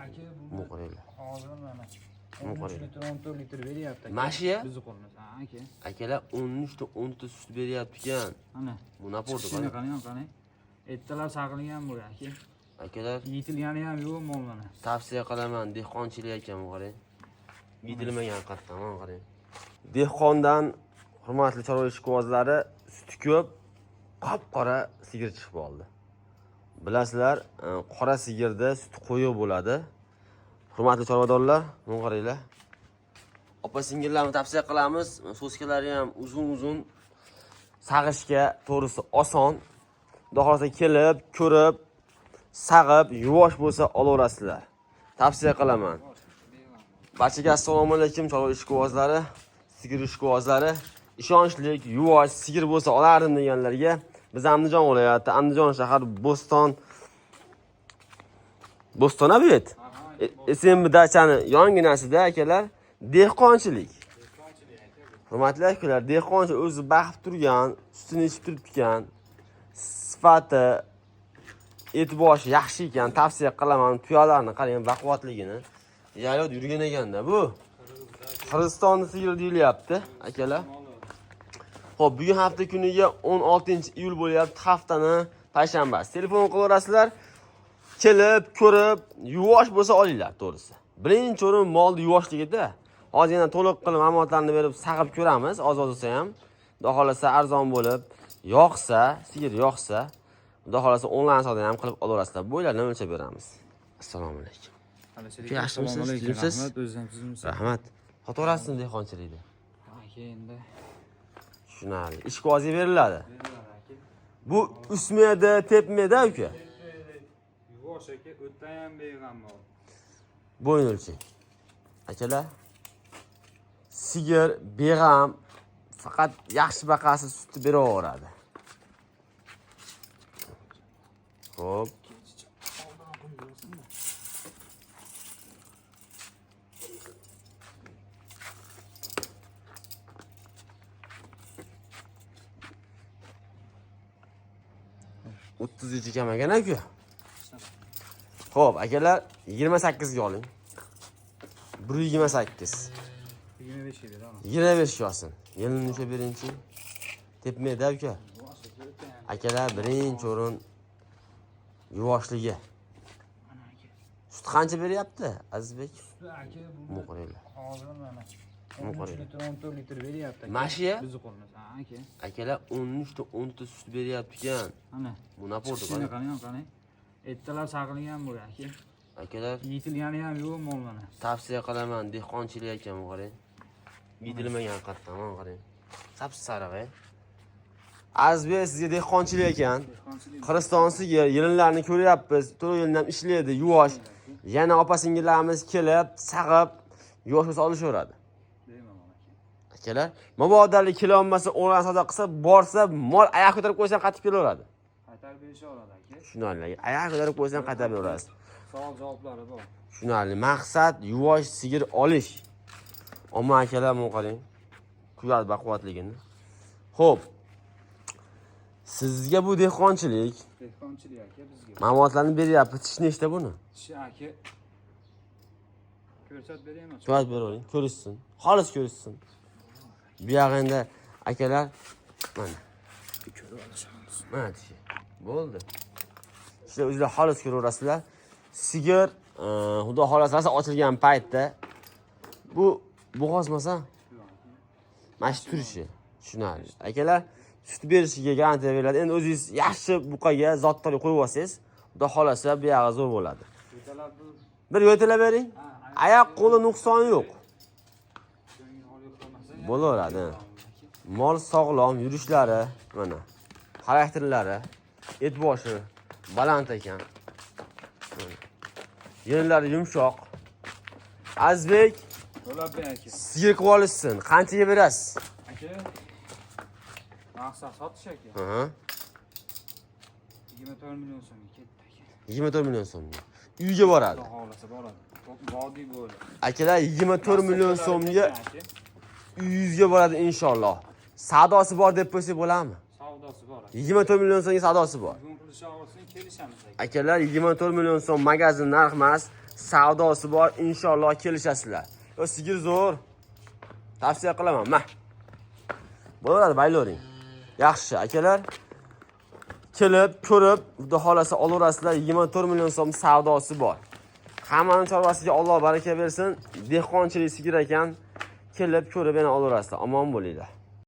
Aka Bu qaranglar. Hozir mana Bu 13 qaranglar. litr 14 litr beryapti. Mana shu-ya? Bizni qo'limizda. Ha aka. Akalar 13 ta 10 ta sut beryapti ekan. Mana. Bu naporti Chiqishini qarang. qarang, qarang. Ertalab saqlangan bu aka. Akalar Yetilgani ham yo'q mol mana. tavsiya qilaman, dehqonchilik ekan bu qarang. Yetilmagan qatdan, mana qarang. Dehqondan hurmatli chorva ishqibozlari suti ko'p, qop-qora sigir chiqib oldi. Bilasizlar, qora sigirda suti qo'yiq bo'ladi. Hurmatli chorvadorlar, buni qaranglar. Opa singillarni tavsiya qilamiz. So'skalari ham uzun-uzun, sag'ishga to'g'risi oson. Xudo xohlasa kelib, ko'rib, sag'ib, yuvosh bo'lsa olaverasizlar. Tavsiya qilaman. Barchaga assalomu alaykum chorva ishqibozlari, sigir ishqibozlari. Ishonchlik, yuvosh sigir bo'lsa olardim deganlarga biz Andijon viloyati, Andijon shahar Bo'stona bu yer. SMB dachani yonginasida akalar dehqonchilik. Hurmatli akalar, dehqonchi o'zi baqib turgan, sutini ichib turibdi, sifati, et boshi yaxshi ekan, tavsiya qilaman. Tuyalarni qarang, baquvvatligini. Yaylovda yurgan ekanda bu. Qirg'izistonni sigiri deyilyapti, akalar. Xo'p, bugun hafta kuniga 16-iyul bo'lyapti, haftani payshanbasi. Telefon qilaverasizlar, kelib, ko'rib, yuvosh bo'lsa olinglar, to'g'risi. Birinchi o'rin molni yuvoshligida. Hozir yana to'liq qilib ma'lumotlarni berib saqib ko'ramiz, oz-oz bo'lsa ham. Xudo xohlasa arzon bo'lib, yoqsa, sigir yoqsa, Xudo xohlasa onlayn savdo ham qilib olaverasizlar. Bo'ylarni o'lchab beramiz. Assalomu alaykum. Yaxshimisiz? Tuzukmisiz? Rahmat, o'zingiz ham tuzukmisiz? Rahmat. Sotaverasizmi dehqonchilikda? Aka endi. Tushunarli. Ishqibozga beriladi. Bu usmeda, tepmeda uka. Yuvosh aka, o'tdan ham beg'am bor. Bo'yin o'lchang. Akalar, sigir beg'am, faqat yaxshi baqasi sutni beraveradi. Xo'p. O'ttiz necha kam ekan aka. Xo'p, akalar, 28 ga oling. 1.28. 25 ga beraman. 25 ga olsin. Yelini ushlab beringchi. Tepmaydi uka. Akalar, birinchi o'rin yuvoshligi. Sut qancha beryapti, Azizbek? Suti aka Bu qaranglar. Hozir mana Bu 13 qaranglar. litr 14 litr beryapti. Mana shu-ya? Bizni qo'limizda. Ha aka. Akalar 13 ta 10 ta sut beryapti ekan. Mana. Bu naporti Chiqishini qarang. qarang, qarang. Ertalab saqlangan bu aka. Akalar Yetilgani ham yo'q mol mana. tavsiya qilaman, dehqonchilik ekan bu qarang. Yetilmagan qatdan, mana qarang. Sap-sariq. Azizbek, sizga dehqonchilik ekan. Dehqonchilik. Qirg'iziston sigir, yelinlarni ko'ryapmiz. To'rt yildan ham ishlaydi, yuvosh. Yana opa singillarimiz kelib, sag'ib, yuvosh bo'lsa olishaveradi. Bemalol aka. Akalar, mabodo kela olmasa, onlayn savdo qilsa, borsa, mol oyoq ko'tarib qo'ysang qaytib kelaveradi. Qaytarib berishaveradi aka. Tushunarli. Oyoq ko'tarib qo'ysang qaytarib beraverasiz. Savol javoblari bor. Tushunarli. Maqsad yuvosh sigir olish. Omma akalar, buni qarang. Kuyadi baquvvatligini. Xo'p. Sizga bu dehqonchilik. Dehqonchilik aka bizga. Ma'lumotlarni beryapti. Tish nechta buni? Tishi aka. Ko'rsatib beraymi? Ko'rsatib beravering, ko'rishsin. Xolis ko'rishsin. Bu yog'i endi akalar mana. Ko'rib olishamiz. Mana tishi. Bo'ldi. Sizlar o'zinglar xolis ko'raverasizlar. Sigir, xudo xohlasa rosa ochilgan paytda bu bo'g'ozmasa mana shu turishi. Tushunarli. Akalar, sut berishiga garantiya beriladi. Endi o'zingiz yaxshi buqaga zotdorlik qo'yib olsangiz, xudo xohlasa bu yog'i zo'r bo'ladi. Bir yo'talab bering. Oyoq qo'li nuqsoni yo'q. Bo'laveradi. Mol sog'lom, yurishlari mana xarakterlari, et boshi baland ekan. Yerlari yumshoq. Azizbek, To'lab aka. sigir qilib olishsin. Qanchaga berasiz? Aka. Maqsad sotish aka. 24 million so'mga ketdi aka. 24 million so'mga. Uyga boradi. Xudo xohlasa boradi. Vodiy bo'ladi. Akalar, 24 million so'mga uyingizga boradi inshaalloh. Savdosi bor deb qo'ysak bo'ladimi? Savdosi bor aka. 24 million so'mga savdosi bor. Bugun Puli olsin, kelishamiz aka. Akalar, 24 million so'm magazin narx emas, savdosi bor, inshaalloh kelishasizlar. Yo, sigir zo'r. Tavsiya qilaman, ma. Bo'laveradi, baylavering. Yaxshi, akalar. Kelib, ko'rib, xudo xolasa olaverasizlar. 24 million so'm savdosi bor. Hammani chorvasiga Alloh baraka bersin. Dehqonchilik sigir ekan. Kelib, ko'rib yana olaverasizlar. Omon bo'linglar.